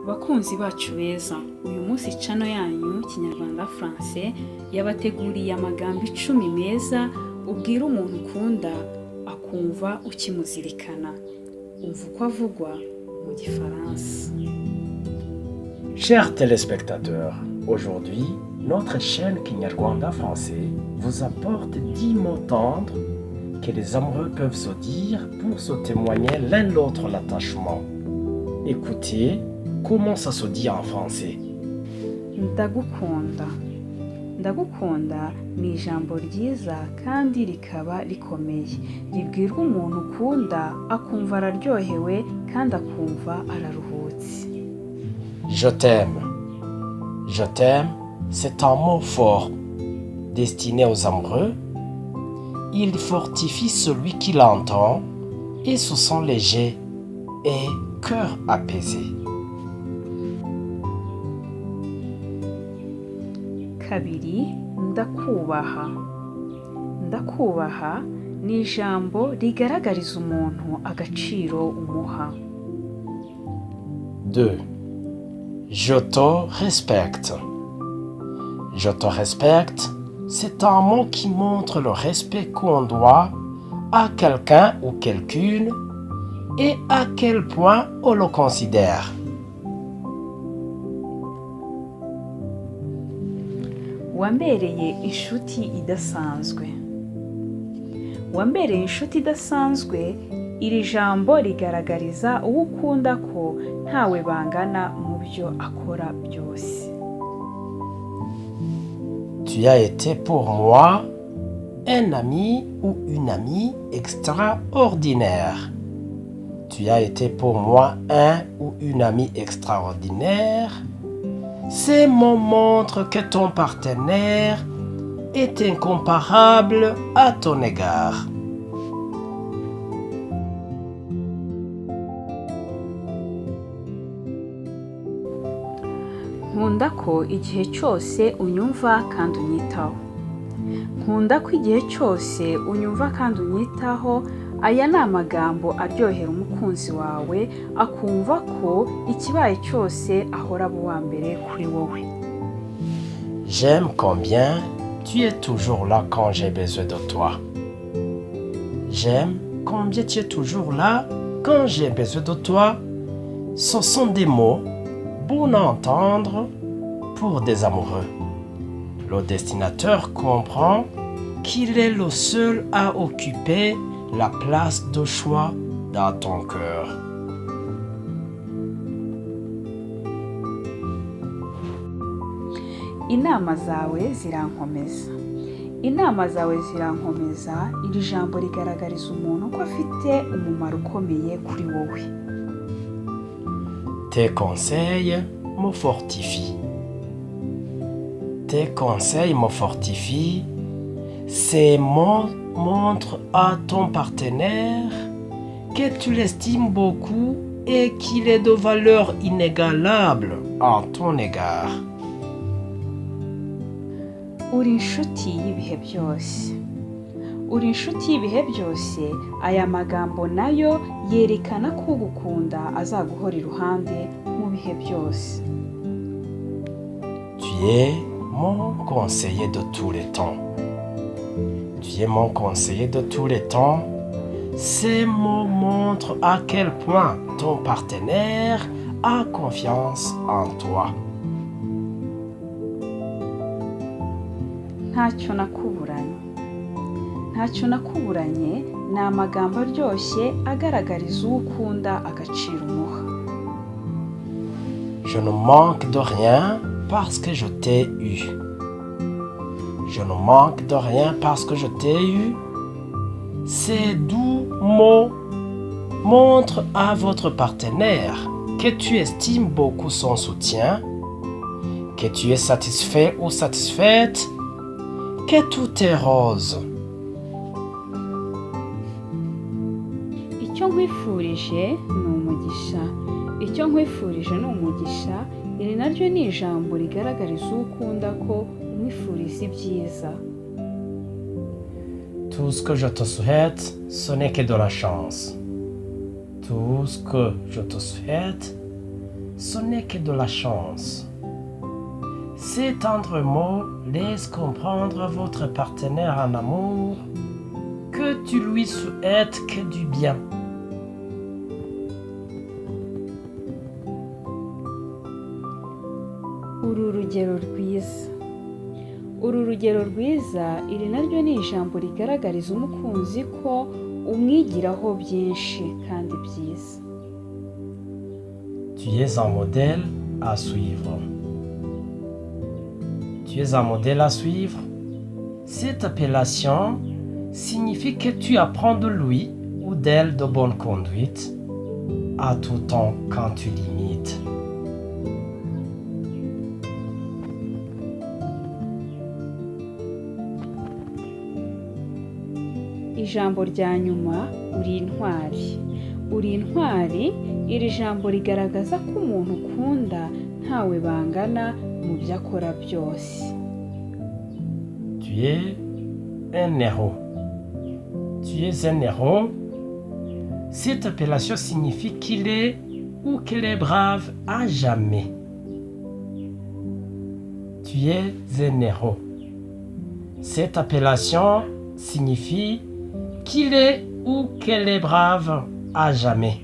Bakunzi bacu beza, uyu munsi channel yanyu Kinyarwanda Français yabateguriye amagambo 10 meza ubwira umuntu ukunda akumva ukimuzirikana. Umva uko avugwa mu Gifaransa. Chers téléspectateurs, aujourd'hui, notre chaîne Kinyarwanda Français vous apporte 10 mots tendres que les amoureux peuvent se dire pour se témoigner l'un l'autre l'attachement. Écoutez comment ça se dit en français. Ndagukunda. Ndagukunda ni ijambo ryiza kandi rikaba rikomeye, ribwirwa umuntu ukunda akumva araryohewe kandi akumva araruhutse. Je t'aime. Je t'aime, c'est un mot fort destiné aux amoureux. Il fortifie celui qui l'entend et se sent léger et cœur apaisé. Kabiri, ndakubaha. Ndakubaha ni ijambo rigaragariza umuntu agaciro umuha. 2. Je te respecte. Je te respecte, c'est un mot qui montre le respect qu'on doit à quelqu'un ou quelqu'une et à quel point on le considère. Wambereye inshuti idasanzwe. Wambereye inshuti idasanzwe, iri jambo rigaragariza uwo ukunda ko ntawe bangana mu byo akora byose. Tu as été pour moi un ami ou une amie extraordinaire. Tu as été pour moi un ou une amie extraordinaire. Ces mots montrent que ton partenaire est incomparable à ton égard. Nkunda ko igihe cyose unyumva kandi unyitaho. Nkunda ko igihe cyose unyumva kandi unyitaho, aya ni amagambo aryohera umukunzi wawe akumva ko ikibaye cyose ahora aba uwa mbere kuri wowe. J'aime combien tu es toujours là quand j'ai besoin de toi. J'aime combien tu es toujours là quand j'ai besoin de toi. Ce sont des mots bons à entendre pour des amoureux. Le destinateur comprend qu'il est le seul à occuper la place de choix dans ton cœur. Inama zawe zirankomeza. Inama zawe zirankomeza, iri jambo rigaragariza umuntu ko afite umumaro ukomeye kuri wowe. Tes conseils me fortifient. Tes conseils me fortifient. Ces mots montrent à ton partenaire que tu l'estimes beaucoup et qu'il est de valeur inégalable à ton égard. Uri inshuti y'ibihe byose. Uri inshuti y'ibihe byose, aya magambo nayo yerekana ko ugukunda azaguhora iruhande mu bihe byose. Tu es mon conseiller de tous les temps. Tu es mon conseiller de tous les temps. Ces mots montrent à quel point ton partenaire a confiance en toi. Ntacyo nakuburanye. Ntacyo nakuburanye ni amagambo aryoshye agaragariza uwo ukunda agaciro umuha. Je ne manque de rien parce que je t'ai eu. Je ne manque de rien parce que je t'ai eu. Ces doux mots montrent à votre partenaire que tu estimes beaucoup son soutien, que tu es satisfait ou satisfaite, que tout est rose. Icyo nkwifurije ni umugisha. Icyo nkwifurije ni umugisha, iri naryo ni ijambo rigaragariza uwo ukunda ko umwifuriza ibyiza. Tout ce que je te souhaite, ce n'est que de la chance. Tout ce que je te souhaite, Ce n'est que de la chance. Ces tendres mots laissent comprendre à votre partenaire en amour que tu lui souhaites que du bien. Uri urugero rwiza. Uri urugero rwiza, iri naryo ni ijambo rigaragariza umukunzi ko umwigiraho byinshi kandi byiza. Tu es un modèle à suivre. Tu es un modèle à suivre. Cette appellation signifie que tu apprends de lui ou d'elle de bonne conduite à tout temps quand tu l'imites. Ijambo rya nyuma, uri intwari. Uri intwari, iri jambo rigaragaza ko umuntu ukunda ntawe bangana mu byo akora byose. Tu es un héros. Tu es un héros. Cette appellation signifie qu'il est ou qu'elle est brave à jamais. Tu es un héros. Cette appellation signifie qu'il est ou qu'elle est brave à jamais.